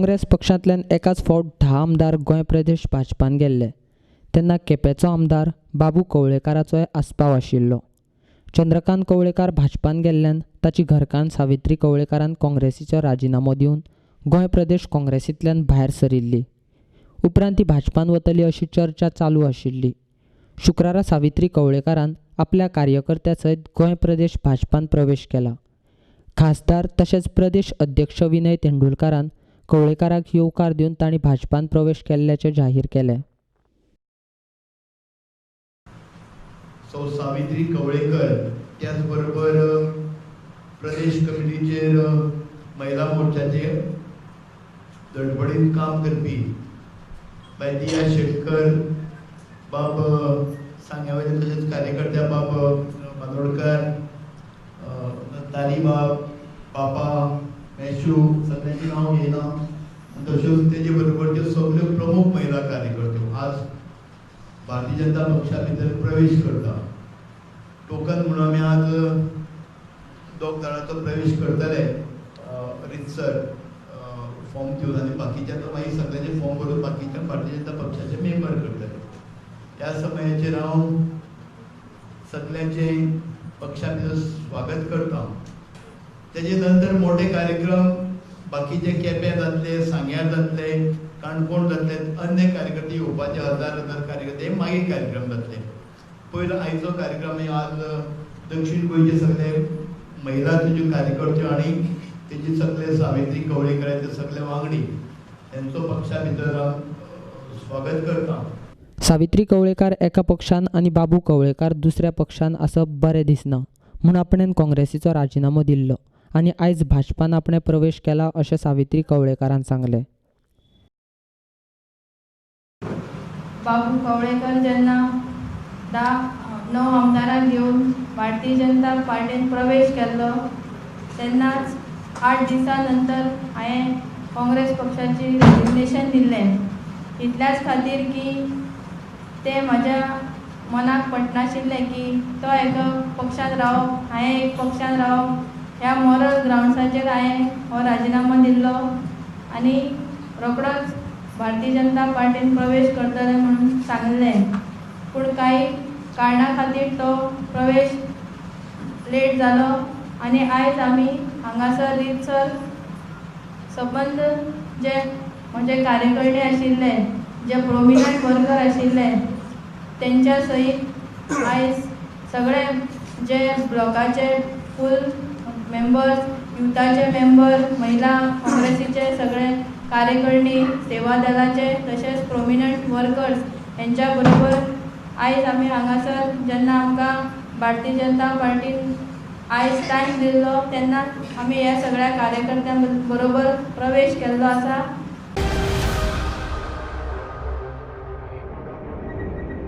काँग्रेस पक्षांतल्यान एकाच फावट 10 आमदार गोंय प्रदेश भाजपान गेल्ले तेन्ना केपेंचो आमदार बाबू कवळेकाराचोय आस्पाव आशिल्लो. चंद्रकांत कवळेकार भाजपान गेल्ल्यान ताची घरकान्न सावित्री कवळेकारान काँग्रेसीचो राजिनामो दिवन गोंय प्रदेश काँग्रेसींतल्यान भायर सरिल्ली. उपरांत ती भाजपान वतली अशी चर्चा चालू आशिल्ली. शुक्रारा सावित्री कवळेकारान आपल्या कार्यकर्त्या सयत गोंय प्रदेश भाजपान प्रवेश केला. खासदार तशेंच प्रदेश अध्यक्ष विनय तेंडुलकारान कवळेकाराक येवकार दिवन तांणी भाजपान प्रवेश केल्ल्याचें जाहीर केलें. सौ सावित्री कवळेकर त्याचबरोबर प्रदेश कमिटीचेर महिला मोर्चाचे धडपडीन काम करपी बाय दिया शेटकर, बाब सांग्यावयले तशेंच कार्यकर्त्या बाब बांदोडकर, तारीबाब, बापा मेशू सगळ्यांची नांव घेयना. तश्योच तेजे बरोबर त्यो सगल्यो प्रमुख महिला कार्यकर्त्यो आज भारतीय जनता पक्षा भितर प्रवेश करता. टोकन म्हणून आमी आज 2 जाणांचो प्रवेश करतले रितसर फॉर्म दिवन आनी बाकीच्या मागीर सगळ्यांचे फॉर्म भरून बाकीच्या भारतीय जनता पक्षाचे मेंबर करतले. ह्या समयाचेर हांव सगळ्यांचे पक्षा भितर स्वागत करता. तेजे नंतर मोठे कार्यक्रम बाकीचे केप्यां जातले, सांग्यार जातले, काणकोण जातले, अन्य कार्यकर्ते येवपाचे हजार हजार कार्यकर्ते हे मागीर कार्यक्रम जातले. पयलो आयचो कार्यक्रम हे आज दक्षिण गोंयचे सगळे महिला ज्यो कार्यकर्ते आनी तेजे सगळे सावित्री कवळेकराचे सगळे वांगडी तेंचो पक्षा भितर स्वागत करता. सावित्री कवळेकार एका पक्षान आनी बाबू कवळेकार दुसऱ्या पक्षान आसप बरें दिसना म्हूण आपणेन काँग्रेसीचो राजिनामो दिल्लो आनी आयज भाजपान आपणें प्रवेश केला अशें सावित्री कवळेकारान सांगलें. बाबू कवळेकर जेन्ना 9 आमदारांक घेवन भारतीय जनता पार्टीन प्रवेश केल्लो तेन्नाच 8 दिसां नंतर हांवें काँग्रेस पक्षाची रेजिग्नेशन दिल्लें. इतल्याच खातीर की तें म्हज्या मनाक पटनाशिल्लें की तो एका पक्षान रावप, हांवें एक पक्षान रावप. ह्या मॉरल ग्रावंड्साचेर हांवें हो राजिनामो दिल्लो आनी रोखडोच भारतीय जनता पार्टीन प्रवेश करतले म्हणून सांगलें. पूण कांय कारणा खातीर तो प्रवेश लेट जालो आनी आयज आमी हांगासर रितसर सबंद जे म्हजे कार्यकर्ते आशिल्ले, जे प्रोमिनंट वर्कर आशिल्ले तेंच्या सयत आयज सगळे जे ब्लॉकाचे फूल मेंबर्स, युथाचे मेंबर, महिला काँग्रेसीचे सगळे कार्यकर्णी, सेवा दलाचे तशेंच प्रोमिनंट वर्कर्स हेंच्या बरोबर आयज आमी हांगासर जेन्ना आमकां भारतीय जनता पार्टीन आयज टायम दिल्लो तेन्ना आमी ह्या सगळ्या कार्यकर्त्यां बरोबर प्रवेश केल्लो आसा.